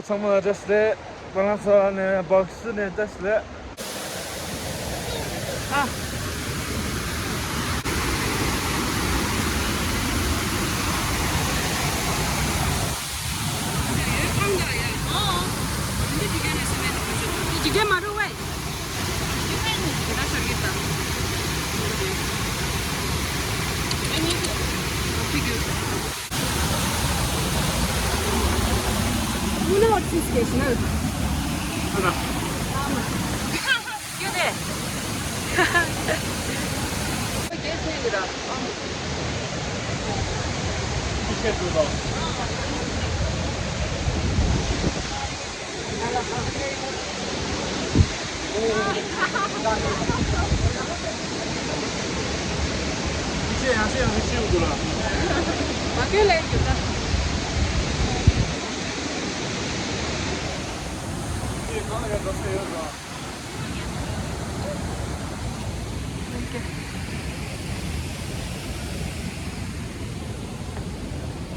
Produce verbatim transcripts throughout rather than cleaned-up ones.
ཚང་མ་བཀྲ་ཤིས་བདེ་ལེགས། ང་རང་ཚོ་ནས་སྦག་སུ་ནས་བཀྲ་ཤིས་བདེ་ལེགས། ཨ། འཇིག་རྟེན་མ་འགྲོ་བས།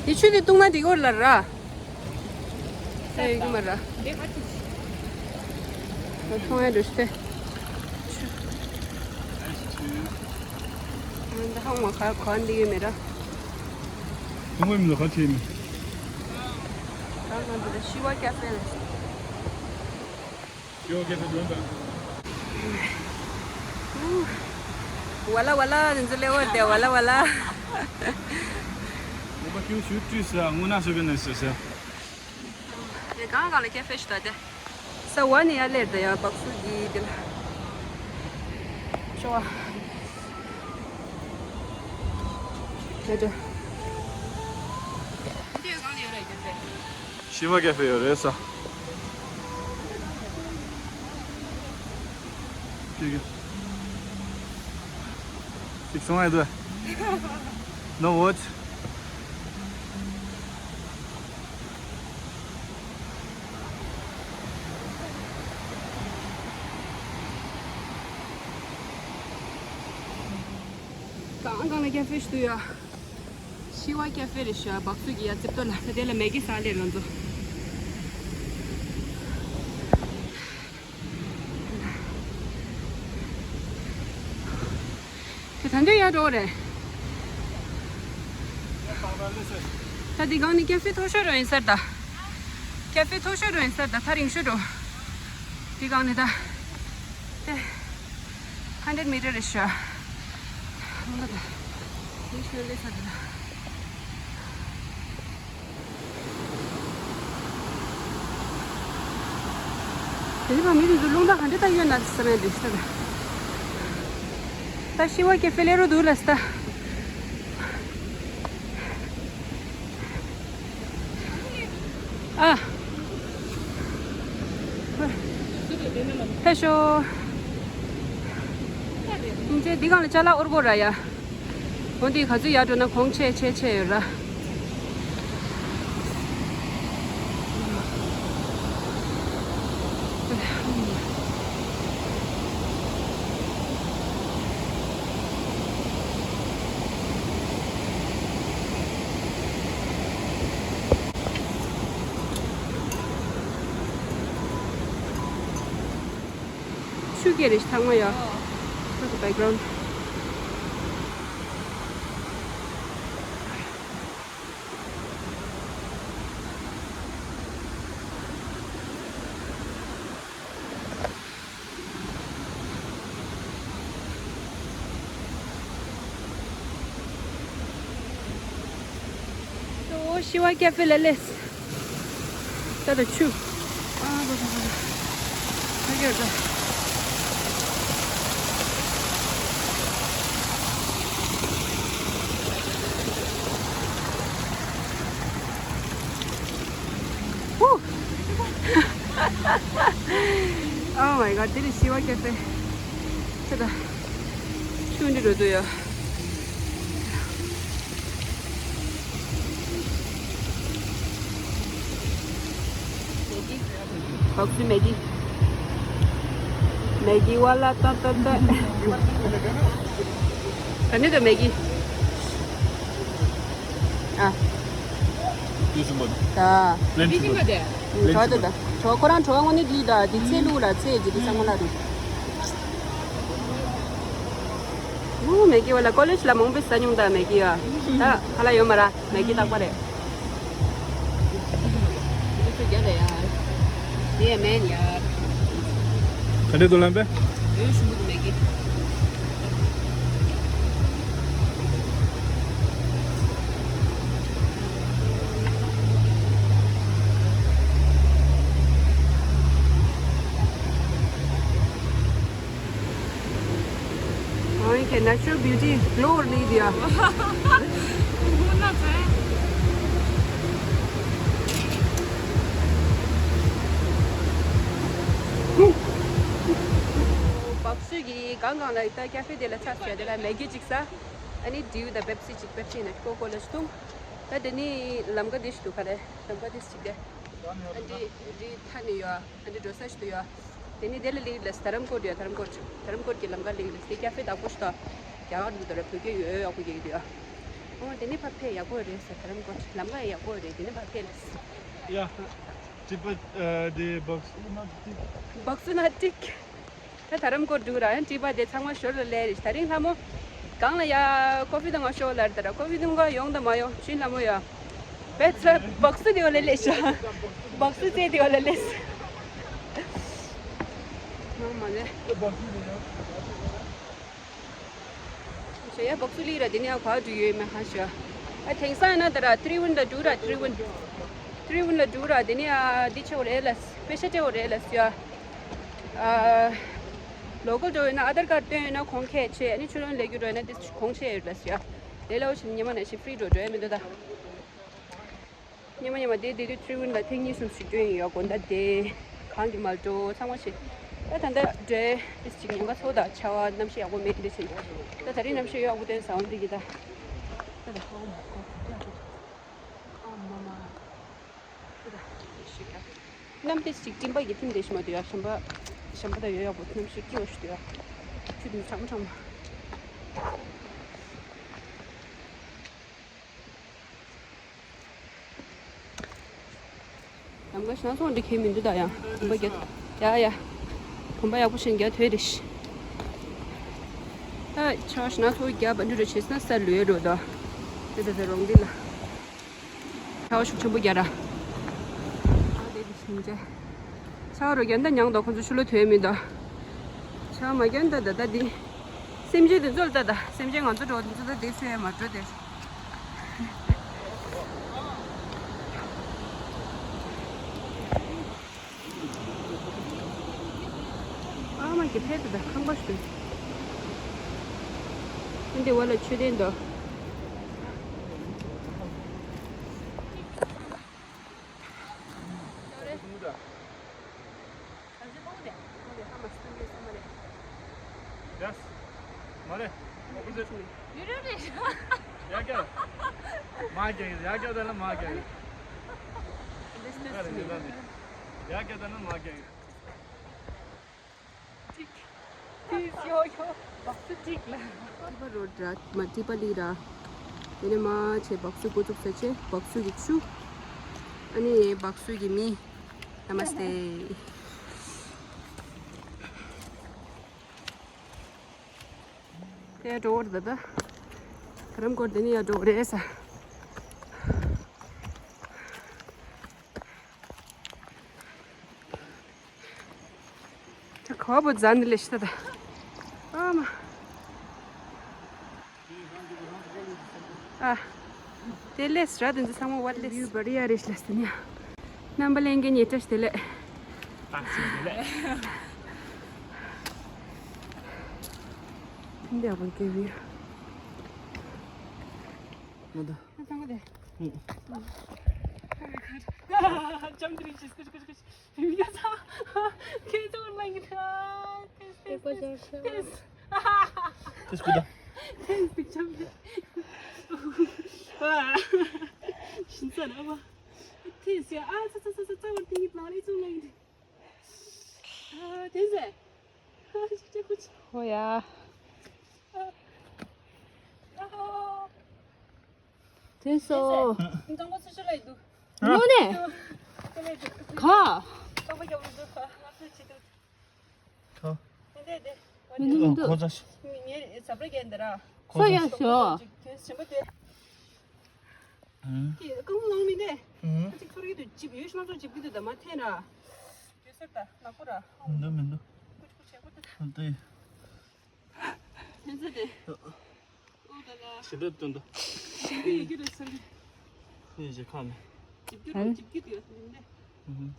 དེ་ཆུ་དེ་བཏུང་ན་འགྲིག་གི་རེད་ལ་ར། ས་ཡོད་ཀྱི་མ་ར། ང་མཐོང་ཡ་འགྲོ་ཤི་སྟེ། ཆུ། ང་འདི་ཧ་མ་ག་ག་འདི་ཡོད་མེད་ར། ཁང་པའི་མིང་ལ་ག་བྱས་མིན། ད་ང་འདི་ལ་ཤི་བ་ཀ་ཧྥེ་ལ། ཡོ་གེ་ཏ་འདོན་དང་། ཝ་ལ་ཝ་ལ་ནི་འཛི་ལེ་ཝར་ཏེ་ཝ་ལ་ཝ་ལ། ངོ་མ་ཁྱོད་ཞུ་བཀྲུས་ས་དངོས་གནས་སུ་གི་ནི་སུ་ས། ཡ་གང་གང་ལ་ཀེ་ཧྥེ་ཞུ་ད་དེ། ས་ཝ་ནི་ཡ་ལེར་ད་ཡ་བག་སུ་གི་དེ་ལ། ཤོ་བ། ཡ་ད། ཤི་བ་ཀེ་ཧྥེ་ཡོད་རེད་ས། ཅིག་སོང་ཨེ་འདུག No watch. གང་གང་ལ་ཀེ་ཧྥེ་ཞིག་འདུག་ཡ། ཤི་བ་ཀེ་ཧྥེ་རེད་ཤག་བག་སུ་གི་ཡ་རྩེབ་ཏོ་ལ་ས་དེ་ལ་མེ་གི་ས་ལེ་རང་ཚོ། དེ་ད་འདོད་ཡ་འགྲོ་རེད། ད་འདི་སྒང་ནི་ཀེ་ཧྥེ་མཐོ་ཤོས་རུ་ཡིན་ས་རེད་ད། ཀེ་ཧྥེ་མཐོ་ཤོས་རུ་ཡིན་ས་རེད་ད། ཐག་རིང་ཤོས་རུ། འདི་སྒང་ནི་ད། དེ། ཧན་ཌེཌ་མི་ཊར་རེད་ཤག་འོ་ན་ད། འདི་ཤོད་ལེ་ས་རེད་ད། དེ་ནི་བ་མི་རིགས་ཚོ་རླུང་རྟ་ག་འདྲ་བཏང་ཡོད་ན་བསམ་ཡ་འདྲ་ཞིག་ད། ད་ཤི་བ་ཀེ་ཧྥེ་ལེ་རུ་འདུག་ལ་ས་ད། ཨ། ཕེབས་ཤོག་སྙིང་རྗེ། འདི་སྒང་ལ་ཅ་ལག་འོར་གོ་ར་ཡ། འོ་འདི་ག་ཚོད་ཡར་འགྲོ་ན་གོང་ཆེ་ཆེ་ཆེ་ཡོད་ར། ཆུ་སྐྱེས་རེད་ཚང་མ་ཡ། Look at the background. ཨོ་ཤི་བ་ཀེ་ཧྥེ་ལ་ལས། ད་ད་ཆུ། ཨ་ད་ད་ད་ད། ཧ་གེ་ད། ཧུ། Oh my god, འདི་ནི་ཤི་བ་ཀེ་ཧྥེ། ད་ད། ཆུ་འདི་འགྲོ་འདུག་ཡ། བག་སུ་མེ་གི། མེ་གི་ཝ་ལ་ཏན་ཏན་ཏན། ག་ནས་དུ་མེ་གི། ཨ། ཡོད་སུ་མ་ད། ལན་ཆུ་མ་ད། ལན་ཆུ་མ་ད། ཁྲོ་དེ་ད། ཁྲོ་ཁོ་རང་ཁྲོ་ངོ་ནི་དུས་ད་དེ་ཚེ་ལུག་ལ་ཚེ་ཇི་དུ་ཚང་མ་ལ་རུ། ཨུ་མེ་གི་བ་ལ་ཀོ་ལེཇ་ལ་མང་པོ་ཟ་མྱོང་ད་མེ་གི་ཡ། ད་ཁ་ལ་ཡོད་མ་ར་མེ་གི་རྟག་པ་རེད། འདི་ཚོ་རྒྱ་ལ་ཡ། དེ་མེན་ཡ། ག་འདྲས་འདུག་ལམ་པས། ཡོད་ཞུ་གི་འདུག་མེ་གི། ཨོ་ཡིན་གྱི་natural beauty glow ལི་དེ་ཡ། བག་སུ་གི་གང་གང་ལ་ད་ཀ་ཧྥེ་དེ་ལ་ཆ་ཟེར་དེ་ལ་མེ་གི་ཅིག་ཟ། ཨ་ནི་ཌིའུ་དང་པེབ་སི་ཅིག་པེབ་སི་ནས་ཀོ་ཀོ་ལ་ཞིག་འཐུང་། ད་དེ་ནི་ལམ་ཀ་དེ་ཞིག་འདུག་ག་རེ་ལམ་ཀ་དེ་ཞིག་དེ། ཨ་འདི་འདི་ཐ་ནི་ཡོད། ཨ་འདི་འགྲོ་ས་ཞིག་ཏུ་ཡོད། དེ་ནི་དེ་ལ་ལིག་ལ་དྷ་རམ་ཀོར་ཡོད། དྷ་རམ་ཀོར་དྷ་རམ་ཀོར་གྱི་ལམ་ཀ་ལིག་ལ་དེ་ཀ་ཧྥེ་བདག་པོ་ཞིག་ཏོ། རྒྱ་གར་འདུག་ད་ར་བོད་སྐད་ཡོད་ཡག་པོ་རྒྱག་གི་འདུག་ཡ། ཨོ་དེ་ནི་ཕ་ཕེ་ཡག་པོ་རེད་ས། དྷ་རམ་ཀོར་ལམ་ཀ་ཡག་པོ་རེད། དེ་ནི་ཕ་ཕེ་ལ། ཡ། ཅི་པ་དེ་བག་སུ་ན་ཏིག་བག་སུ་ན་ཏིག་ད་དྷ་རམ་ཀོར་འདུག་ར་ཡང་ཀྲི་པ་དེ་ཚང་མ་ཞོར་ལ་ལས་རེད། ད་རིང་ལྷ་མོ་གང་ལ་ཡ་ཀོ་ཧྥི་དང་ང་ཤོག་ལར་ད་ར་ཀོ་ཧྥི་དུང་ག་ཡོང་དང་མ་ཡོང་ཤིན་ལྷ་མོ་ཡ། བེ་ཚ་བག་སུ་དེ་བ་ལ་ལས་ཤ། བག་སུ་ཙེ་དེ་བ་ལ་ལས། ང་མ་ལས། ཞེས་ཡ་བག་སུ་ལི་ར་དེ་ནས་ཨ་ག་འགྲོ་ཡོད་མེད་ཧ་ཤོ། ཨ་དེང་སང་ན་ད་ར་ཏྲི་ཝུན་ལ་འགྲོ་ར་ཏྲི་ཝུན། ཏྲི་ཝུན་ལ་འགྲོ་ར་དེ་ནས་ཨ་འདི་ཆེ་བ་རེད་ལ་པེ་ཤ་ཏྲེ་བ་རེད་ལ་ཤོ། ཨ་ལོ་ཀལ་འགྲོ་ཡོད་ན་ཨ་དར་ཀར་སྟོན་ཡོད་ན་གོང་ཁེ་ཆེ། ཨ་ནི་ཆུ་ལོན་ལས་རྒྱུ་འགྲོ་ཡོད་ན་དེ་གོང་ཆེ་ཡོད་ལ་ཤོ། དེ་ལ་འོ་ཞིག་ཉི་མ་ན་ཞིག་ཧྥི་རི་འགྲོ་འགྲོ་ཡ་མི་འདུག་ད། ཉི་མ་ཉི་མ་དེ་དེ་དུས་ཏྲི་ཝུན་ལ་ཐེངས་གཉིས་གསུམ་ཞིག་བསྐྲུན་ཡོད་དགོན་ད་དེ་གང་གི་མ་འགྲོ་ཚང་མ་ཞིག་ད་ད་ལྟ་འདྲེ་ཏིས་ཅིག་ཉེན་ཁ་ཚོ་དང་ཆ་བ་གནམ་གཤིས་ཡག་པོ་མེད་འདི་ཕྱིན་ད་ད་རིང་གནམ་གཤིས་ཡག་པོ་སྟོན་ས་འོང་འདི་གི་ད་ད་ད་ཧོ་མ་ཧོ་ད་ད་ཨ་མ་མ་ད་ད་ཞིག་ད་གནམ་ཏིས་ཅིག་སྤྲིན་པ་གི་ཐིམ་དེ་ཞིག་མ་དུ་ཡ་ཞམ་པ་ཞམ་པ་ད་ཡོད་ཡག་པོ་གནམ་གཤིས་སྐྱིད་པ་ཞིག་དུ་ཡ་ཁྱུ་དུ་གྲང་མོ་གྲང་མོ། ལམ་ཁ་ཞེ་དྲག་ཚོགས་འདི་ཁེལ་མི་འདུག་ད་ཡང་གོམ་པ་རྒྱག་ཡ་ཡ། གོམ་པ་ཡག་པོ་བྱས་རྒྱག་ཐོས་རེ་ཤི། ད་ཆ་ཞེ་དྲག་ཚོགས་རྒྱག་པ་འདི་འདྲ་བྱས་ན་ས་ལུས་རོ་ད། དེ་ད་ད་རོང་འདི་ལ། ཆ་བ་ཤུགས་ཆེན་པོ་རྒྱག་ར། ཨ་དེ་དེ་ཞིང་ཆ། ཆ་བ་རོ་རྒྱག་ད་མྱང་ད་ཁོ་ཚོ་ཤུ་ལོ་ཐོས་མི་ད། ཆ་བ་མ་རྒྱག་ད་ད་ད་འདི། སེམས་ཅན་དེ་ཚོ་ལ་ལྟ་ད། སེམས་ཅན་ང་ཚོ་འགྲོ་དེ་ཚོ་ད་དེ་ཚོ་ཡང་མ་འགྲོ་དེ། ཨ་མ་གི་ཕེབས་ད་ཁང་པ་ཞིག་འདི་བ་ལ་མཆོད་རྟེན་འདུག Yes. མ་རེད། ཡ་རྒྱ། མ་རྒྱ། ཡ་རྒྱ་དེ་ལ་མ་རྒྱ། ཡ་རྒྱ་དེ་ལ་མ་རྒྱ། ཏིག་ཏིག་ཡོ་ཡོ། བག་སུ་ཏིག་ལ། ཏི་པ་རོ་ར་མ་ཏི་པ་ལི་ར། དེ་ནས་མ་ཆེ་བག་སུ་ཀུ་ཙུག་ས་ཆེ་བག་སུ་གི་ཆུ། ཨ་ནི་བག་སུ་གི་མི། Namaste། དེ་འགྲོ་བར་ད་ད། དྷ་རམ་ཀོར་དེ་ནི་ཡ་འགྲོ་བ་རེད་ས། ད་ཁ་བ་བོ་ཛ་ནི་ལེ་ཤི་ད་ད། ཨ་མ། ཨ། དེ་ལས་ར་དེ་ཚོ་ཚང་མ་བར་ལས། ཡུ་བར་ཡ་རེ་ཤི་ལ་སྟེ་ཉ། རྣམ་པ་ལྷན་རྒྱས་ཉེ་བཀྲ་ཤིས་བདེ་ལེགས། ཨ་ཤིས་བདེ་ལེགས། འདི་ཡག་པོ་སྐྱེ་བི། མ་ད། ཨ་ཚང་མ་དེ། ཨུ། ཅམ་དྲི་ཤིས་ཀུ་ཀུ་ཀུ། བི་མི་ཡ་ཚ། ཁྱེད་ཚོ་མ་ཡིན་ད། ཏེས་ཏེས་ཏེས། ཏེས་ཀུ་ད། ཏེས་པི་ཅམ་དྲི། ཤིན་ཙ་ན་བ། ཏེས་ཡ་ཨ་ཚ་ཚ་ཚ་ཚ་ཚ་བར་ཏི་ཡིད་ན་ལི་ཚུ་ལ་ཡིན། ཨ་ཏེས་ཡ། ཨ་ཤི་ཅེ་ཀུ་ཅི། ཧོ་ཡ། ཨ། ཨ། ཏེས་སོ། ཏེས་ཡ། ཏང་གོ་ཚུ་ཤུ་ལ་ཡི་དུ། དངོས་གནས། ག་ཁ། མི་འདུག་མི་འདུག་ཁོ་ཚ། ངའི་ཟབ་ར་རྒན་འདི་ར། ཁོ་ཚ། ཡ་ཞོ། དེ་ཞིམ་པོ་དེ། ཨང་། དེ་རྐང་ལོང་མི་འདི། ཨང་། ཅིག་ཚོར་གི་འདུག་ཅིག་ཡོད་ཤ་ཚོ་ཅིག་གི་འདུག་ད་མ་འཐེན་ར། ཡོད་སར་ད་ནག་པོ་ར། མི་འདུག་མི་འདུག་ཀུ་ཅི་ཀུ་ཅི་ཀུ་ཅི། ཨ་ཏི། ཐན་ཚ་དེ། ཨོ་ད་ལ། ཞི་ལེ་སྟོན་ད། ཞི་ལེ་ཡི་གེ་རེད་སར་གི། ཡི་གེ་ཁ་ནས། ཇིབ་གི་ར་ཇིབ་གི་དེ་ཡོད་མི་འདི། ཨང་།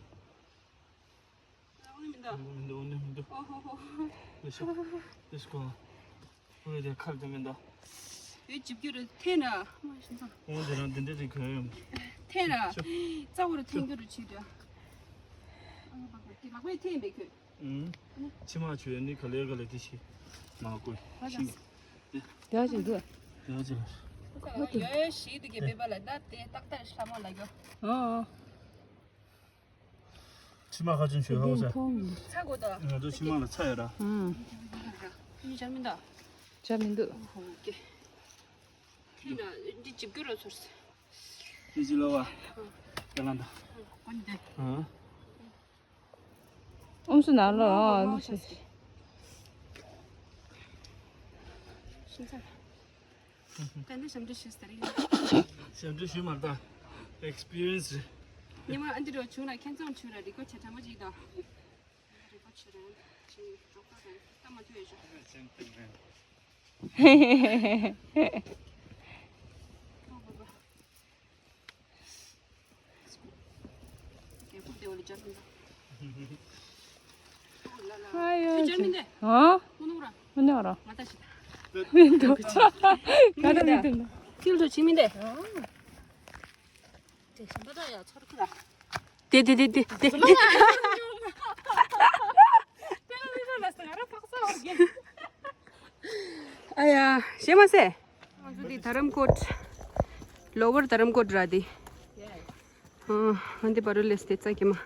ཨ་འོ་ནི་མི་འདུག་མི་འདུག་འོ་ནི་མི་འདུག་ཨོ་ཧོ་ཧོ། ལེ་ཤོ། ལེ་ཤོ་གོ། འོ་རེ་དེ་ཁར་དེ་མི་འདུག་ཡོད་ཇིབ་རྒྱུ་རེད་འཐེན་ན། མ་ཤི་ཚ། འོ་དེ་རང་དེ་འདྲ་རེད་གོ་ཡོང་། འཐེན་ན། ཅོ། རྩ་བོ་རུ་འཐེན་རྒྱུ་རུ་ཆི་འདྲ། ཨ་ལག་པས་འཐེན་པས་ཁོས། ཨུམ། ཕྱི་མ་ཆུ་ནི་ག་ལེ་ག་ལེ་དེ་ཞིག་མ་བསྐོས། ཤིང་། དེ་ཞིག་དེ། དེ་ཞིག་དེ། ཡོད་ཞིག་དེ་གི་པེ་པ་ལ་ད་དེ་ཏག་ཏག་ཤ་མོ་ལ་གྱོ། ཨོ། ཕྱི་མ་ཁ་ཅན་ཞུ་ཧ་གོ་ས། ཚ་གོ་ད། ང་ཚོ་ཕྱི་མ་ལ་ཚ་ཡོད་ར། ཨང་། མི་ཆར་མི་འདུག་ཆར་མི་འདུག་ཨོ་ཀེ། ཁྱེད་ན་འདི་ཇིབ་རྒྱུ་རོ་ཚོར་སེ། འདི་ཇི་ལོ་བ། ཨ་ལ་འདི། ཨ་ནི་འདི། ཨ། ཨུམ་སུ་ན་ལོ། ཨོ་ཨོ་ཤིང་ཚ། ད་ནི་ཞབས་འདྲེན་ཞུས་ཟེར་ཡིན། ཞབས་འདྲེན་ཞུས་མ་ད། ཨེགསི་པི་རི་ཡན་སི་རེད། ཉི་མ་ཨ་འདི་རོ་བྱུང་ན་ཁྱེད་ཚོ་བྱུང་ན་རིག་པ་ཆེ་ཕྲ་མོ་ཅིག་དང་། རིག་པ་ཆེ་རེད། ཅིག་གྲོགས་པོ་རེད། ད་མ་ཐུ་ཡོད་ཤོག་ཨ་ཡོ། ཨ། མི་འདུག་མི་འདུག་ག་རེ་མི་འདུག་དེ་དེ་དེ་དེ་དེ། ཨ་ཡ། ཤེས་མ་སེ། ང་ཚོ་འདི་དྷ་རམ་ཀོཊ། ལོ་ཝར་དྷ་རམ་ཀོཊ་ར་འདི། ཨ་འདི་བར་དུ་ལེས་ཏེ་རྩ་ཀྱི་མ།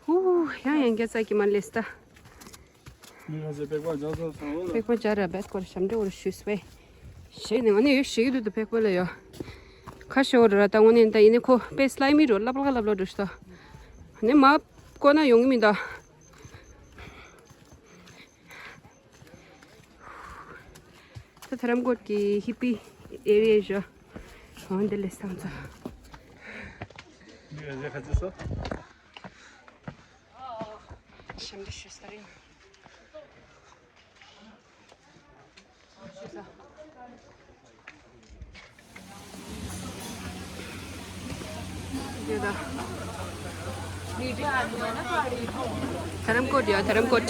ཧུ་ཡང་ཡང་རྒྱ་རྩ་ཀྱི་མ་ལེས་ད། མི་ང་ཚོ་པེག་པ་རྒྱག་ཚར་སོང་། པེག་པ་རྒྱག་ར་བེད་སྐོར་ཞབས་འདྲེན་འོར་ཞུས་པས། ཞེས་ནས་ང་ནི་ཡོད་ཞིག་འདུག་ཏུ་པེག་པ་ལ་ཡོད། ཁ་ཤོར་ར་ད་ངོ་ནས་ད་ཡིན་ནི་ཁོ་པེ་སི་ལའི་མི་རོ་ལབ་ལ་ལབ་ལོ་འགྲོ་ཤི་ད། ནི་མ་ཀོ་ན་ཡོང་གི་མི་ད། ད་དྷ་རམ་ཀོཊ་ཀྱི་ཧི་པི་ཨེ་རི་ཡ་ཞོ། འོ་འདི་ལས་བཏང་ཚོ། མི་ཡ་ཁ་ཅི་སོ། ཞབས་འདྲེན་ཞུ་ས་རེད། ཞུ་ས། དྷ་རམ་ཀོཊ་ཡ། དྷ་རམ་ཀོཊ།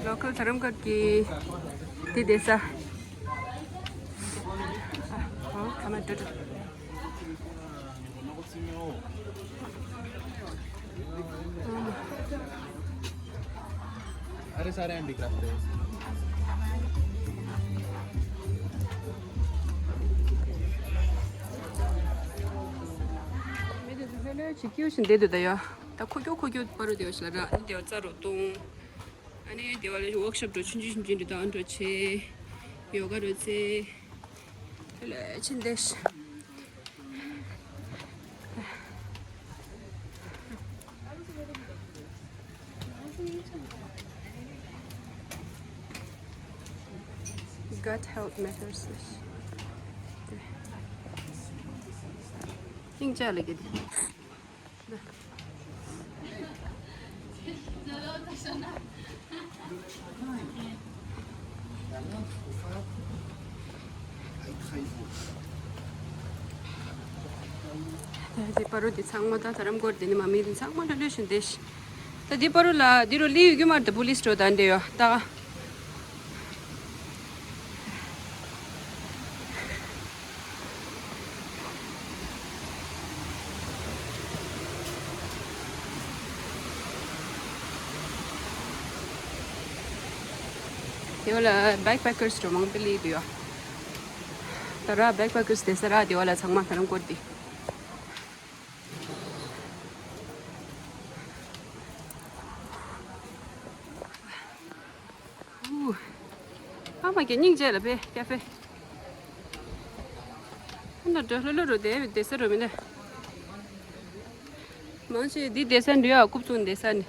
ལོ་ཀལ་དྷ་རམ་ཀོཊ་ཀྱི་དེ་བསྡད་ས། ཨ་ཁ་མ་ཏྲ་ཏྲ། अरे सारे हैंडीक्राफ्ट है। མི་དེ་ཚོ་ལྷོད་ལྷོད་བྱེད་ཀྱི་ཡོད་བཞིན་བསྡད་འདུག་ད་ཡ། ད་ཁོ་ཁྱོ་ཁོ་ཁྱོ་པ་རུ་དེ་བ་ཞིག་ལ་ར་ཨ་ནི་དེ་བ་རྩ་རུ་གཏོང་། ཨ་ནི་དེ་བ་ལ་ཝོག་ཤོབ་འགྲོ་ཆུང་ཆུང་ཆུང་ཆུང་འདྲ་ད་འགྲོ་བྱེད། ཡོ་ག་རུ་ཚེ། དེ་ལས་ཕྱིན་བསྡད་ཤག Gut health matters. ཡིན་ཅག་ལ་གི། དེ་པ་རུ་དེ་ཚང་མ་ད་དྷ་རམ་ཀོཊ་དེ་ནི་མ་མི་དེ་ཚང་མ་ལྷོད་ལྷོད་བཞིན་བསྡད་ཤག་ད་དེ་པ་རུ་ལ་དེ་རུ་ལི་ཡོད་རྒྱུ་མ་རེད་ད། པུ་ལིས་འགྲོ་ད་འདྲ་ཡོད་ད། དེ་བ་ལ་backpackers་འགྲོ་མང་པོ་སླེབས་འདུག་ཡ། ད་ར་backpackers་དེ་ས་ར་དེ་བ་ལ་ཚང་མ་ཐ་རམ་ཀོར་དེ། ཨུ། ཨ་མ་གི་སྙིང་རྗེ་ལ་པེ་ཀ་ཧྥེ། ཨ་ན་འགྲོ་ལྷོད་ལྷོད་རུ་དེ་བདེ་ས་རུ་མི་འདུག་མང་ཆེ་འདི་བདེ་ས་འདུག་ཡ། རྐུབ་བཙུགས་བདེ་ས་ནི།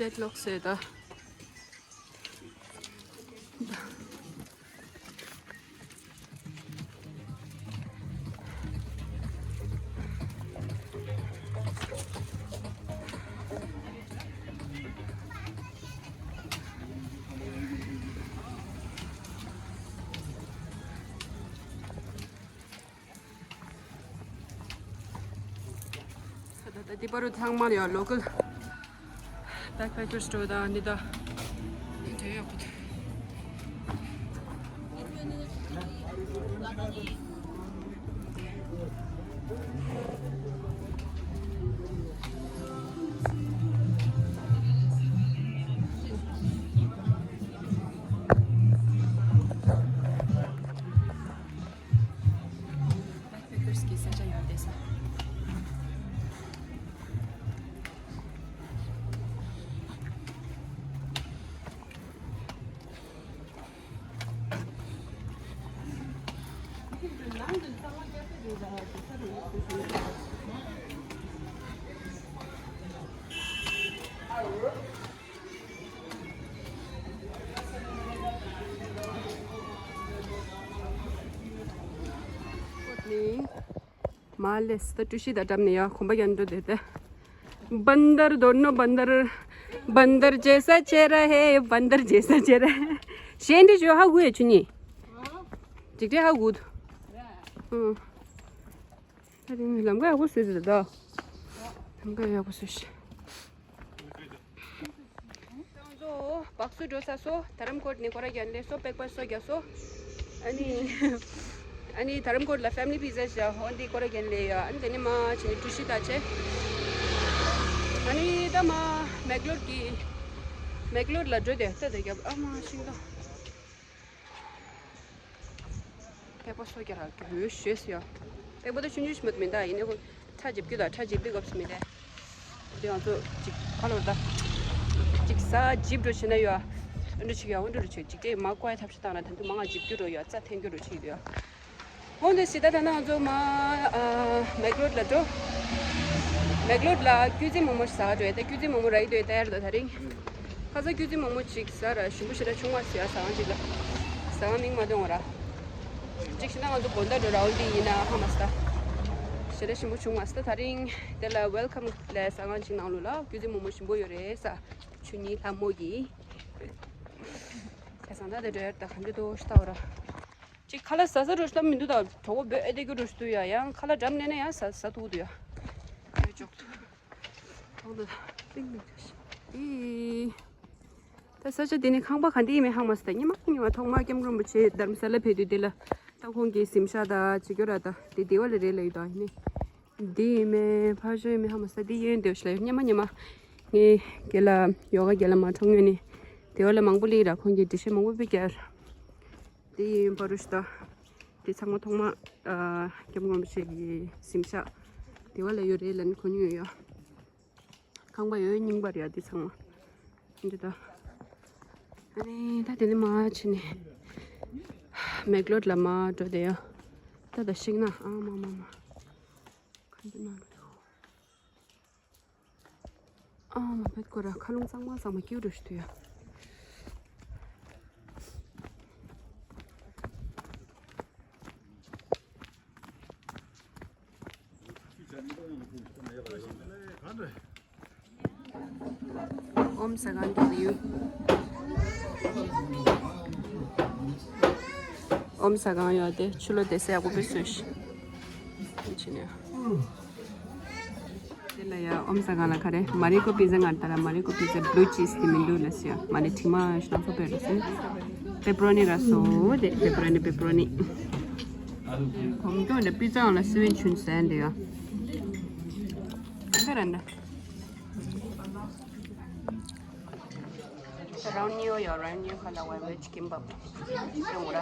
Deadlock་ཟེར་ད། ད་ད་ད་འདི་པར་ཚང་མ་ཡ་local backpackers་འགྲོ་ད་འདི་ད་འདི་འདྲ་ཡོད་གི། Backpackers་གི་ས་ཆ་ཡོད་བསྡད་ས། ནི། མ་ལེས་ད་ཀྲུ་ཤི་ད་འགྲམ་ནས་ཡ་གོམ་པ་རྒྱག་འགྲོ་དེ་དེ། बंदर दोनों बंदर बंदर जैसा चेहरा है बंदर जैसा चेहरा है ཞེས་འདི་ཞོ་ཧ་གུ་ཡ་ཆུ་ནི། ཅིག་ཏེ་ཧ་གུ། ཨང་། ད་རིང་ལམ་ཀ་ཡག་པོ་བཟོས་ཟེར་ད། ལམ་ཀ་ཡག་པོ་བཟོས་ཤག་ང་ཚོ་བག་སུ་འགྲོ་ས་སོ་དྷ་རམ་ཀོར་ནས་སྐོར་ར་རྒྱག་ལས་སོ་པེག་པ་སོ་རྒྱག་སོ། ཨ་ནི། ཨ་ནི་དྷ་རམ་ཀོར་ལ་ཕེ་མི་ལི་པི་ཛ་བཞག་ཧོན་དེ་སྐོར་ར་རྒྱག་ལས་ཡ། ཨ་ནི་དེ་ནས་མ་ཆེ་ནི་ཀྲུ་ཤི་ད་ཆེ། ཨ་ནི་ད་མ་མེག་ལོར་གི་མེག་ལོར་ལ་འགྲོ་དེ་ལྟ་དེ་རྒྱབ་ཨ་མ་ཤིང་ད། པེག་པ་སོ་རྒྱག་ར་གི་བོད་ཤེས་ཡ། པེག་པ་ད་ཆུང་ཆུང་ཞིག་མ་མིན་ད་ཡིན་ནའི་ཁོ་ཁྲ་འཇིབ་རྒྱུ་ད་ཁྲ་འཇིབ་པའི་སྐབས་སུ་མི་དེ། དེ་ང་ཚོ་ཅིག་ཁ་ལོར་ད། ཅིག་ས་འཇིབ་འགྲོ་བྱེད་ན་ཡ། ཨ་འགྲོ་ཅིག་ཡ་ཨ་འགྲོ་རུ་ཅིག་ཅིག་དེ་མ་བཀོད་ཐབས་ཤིག་བཏང་ན་ད་དུང་མ་ང་འཇིབ་རྒྱུ་རོ་ཡ་རྩ་འཐེན་རྒྱུ་རུ་ཅིག་ཡ། འོན་ཏེ་སི་ད་ད་ན་ང་ཚོ་མ་ཨ་མེག་ལོར་ལ་འགྲོ། མེག་ལོར་ལ་སྐྱུར་རྩི་མོག་མོག་ཟ་འགྲོ་ཡ། ད་སྐྱུར་རྩི་མོག་མོག་ར་ཡི་དོ་ཡ་ད་ཡར་དོ་ད་རིང་། ཁ་ས་སྐྱུར་རྩི་མོག་མོག་ཅིག་ཟ་ར་ཞིམ་པོ་ཞེ་དྲག་བྱུང་བ་ཟེར་ཡ་ཟ་ཁང་ཅིག་ལ། ཟ་ཁང་མིང་མ་འདོན་བ་ར། ཅིག་ཤི་ན་ང་ཚོ་དགོན་ཟླ་འགྲོ་ར་འོ་འདི་ཡིན་ན་ཧ་མ་སི་ད། ཞེ་དྲག་ཞིམ་པོ་བྱུང་བ་སི་ད་ད་རིང་། དེ་ལ་welcome་ལ་ཟ་ཁང་ཅིག་ནང་ལོགས་ལ་སྐྱུར་རྩི་མོག་མོག་ཞིམ་པོ་ཡོད་རེད་ས། ཆུ་ནི་ལྷ་མོ་གི། ཁ་སང་ད་དེ་འགྲོ་ཡ་ད་ག་འདི་དོ་ཤི་ད་བ་ར། ཅིག་ཁ་ལག་ཟ་ཟ་འགྲོ་ཤི་ད་མི་འདུག་ད་གྲོགས་པོ་བོད་ཨེ་དེ་གི་འགྲོ་ཤི་འདུག་ཡ། ཡང་ཁ་ལག་འགྲམ་ནས་ན་ཡང་ཟ་ཟ་ཐུག་འདུག་ཡ། ཨེ་ཅོག་ཏུ། ཐོག་ཏུ་ཏིང་མི་འདུག་ཤི། ཨི། ད་ས་ཆ་དེ་ནི་ཁང་པ་ག་འདི་ཡིན་མིན་ཧ་མ་སི་ད། ཉི་མ་ཉི་མ་ཐོག་མ་སྐྱབས་མགོན་རིན་པོ་ཆེ་དྷརམ་ས་ལ་ཕེབས་དུས་དེ་ལ་ད་ཁོང་གི་གཟིམ་ཤག་ད་ཅིག་ཡོད་ར། ད་དེ་དེ་བ་ལ་རེད་ལ་ཡོད་ད་ཡིན་ནི། འདི་ཡིན་མིན་ཕར་ཞོག་ཡིན་མིན་ཧ་མ་སི་ད། འདི་ཡོད་འདོད་ཤི་ལ་ཉི་མ་ཉི་མ་ངའི་རྒན་ལགས་ཡོ་ག་རྒན་ལགས་མ་གྲོངས་ཡོད་ནི། དེ་བ་ལ་མང་པོ་ལི་ར་ཁོང་གི་འགྲེལ་བཤད་མང་པོ་བི་རྒྱལ། དེ་ཡིན་པ་རུ་ཤི་ད། དེ་ཚང་མ་ཐོག་མ་ཨ་སྐྱབས་མགོན་རིན་པོ་ཆེ་གི་གཟིམ་ཤག་དེ་བ་ལ་ཡོད་རེད་ལ་ནི་གོ་མྱོང་ཡོད་ཡ། ཁང་པ་ཡོད་རྙིང་པ་རེད་ཡ་དེ་ཚང་མ། འདི་ད། ཨ་ནི་ད་དེ་ནི་མ་ཕྱིན་ནི། མེག་ལོར་ལ་མ་འགྲོ་དེ་ཡ། ད་ད་ཤིང་ན་ཨ་མ་མ་མ། ག་འདི་མ་འགྲོ། ཨ་མ་བེད་ཀོ་ར་ཁ་ལུང་གཙང་མ་གཙང་མ་སྐྱིད་འགྲོ་ཞིག་ཐུ་ཡ། ཨོམ་ཟ་ཁང་གི་བིའུ། ཨོམ་ཟ་ཁང་ཡོད་དེ་ཆུ་ལོ་དེ་སེ་ཡག་པོ་བཟོས་ཤིག་ཕྱིན་ནས། དེ་ལ་ཡ་ཨོམ་ཟ་ཁང་ལ་ག་རེ་མ་རི་ཀོ་པི་ཛ་ང་ལྟར་མ་རི་ཀོ་པི་ཛ་བླུ་ཅིས་དེ་མི་འདུག་ལ་སི་ཡ་མ་རི་ཁྲི་མ་ཤི་ན་ཚོ་པེ་རུ་སི། Pepperoni ར་སོ་དེ་pepperoni pepperoni. གོམ་སྟོན་དེ་པི་ཛ་ལ་སི་ཝིན་ཆུན་ཟན་དེ་ཡོད། འདི་ར་འདི། རང་ཉིད་ཡོད་རང་ཉིད་ཁ་ལ་བའི་ཝེ་ཇི་ཀིམ་པབ་ཡོང་ར།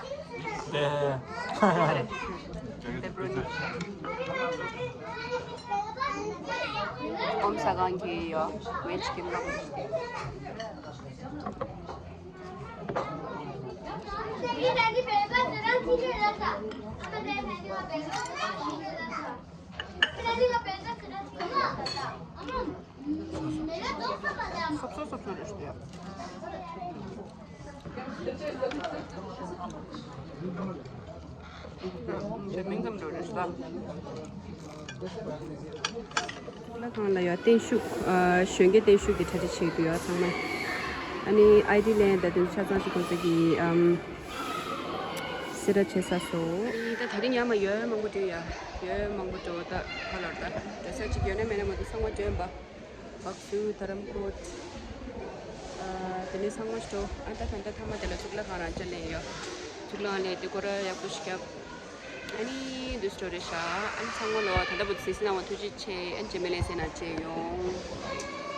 pepperoni. ཨོམ་ས་གང་གི་ཡོད་ཝེ་ཇི་ཀིམ་པབ། སོབ་སོབ་སོབ་སོབ་རེད་ཤག་དེ་མིང་ཙམ་འགྲོ་རེད་ཤག་ལ་གང་ལ་ཡོད་བརྟན་བཞུགས། ཨ། གཞོན་སྐྱེས་བརྟན་བཞུགས་ཀྱི་གྲ་སྒྲིག་བྱེད་ཀྱི་ཡོད་ཚང་མ། ཨ་ནི་ཨའི་ཌི་ལེན་ད་དུང་ཆ་ཚང་ཞིག་ཁོང་ཚོ་གི་ཨམ། སེ་ར་བྱེད་ས་སོ། ཨ་ནི་ད་ད་རིང་ཡར་མར་ཡོད་མང་པོ་འགྲོ་ཡ། ཡོད་མང་པོ་འགྲོ་ད་ཧ་ལོར་ད་འགྲོ་ས་ཅིག་ཡོད་ན་མེད་ན་མ་གཏོགས་ཚང་མ་འགྲོ་ཡིན་པ། བག་སུ་དྷ་རམ་ཀོཊ། ཨ། དེ་ནས་ཚང་མ་འགྲོ། ཨ་ད་ད་ལྟ་མཐའ་མ་དེ་ལ་གཙུག་ལག་ཁང་རང་ཅག་ལེན་ཡོད། གཙུག་ལག་ཁང་ལེན་དེ་སྐོར་ར་ཡག་པོ་ཞིག་བརྒྱབ། ཨ་ནི་འདུག་འགྲོ་རེད་ཤག་ཨ་ནི་ཚང་མ་ལོ་ད་ལྟ་བར་དུ་གཟིགས་གནང་བ་ཐུགས་རྗེ་ཆེ། ཨ་ནི་རྗེས་མའི་ལེ་ཚན་ནང་མཇལ་ཡོང་།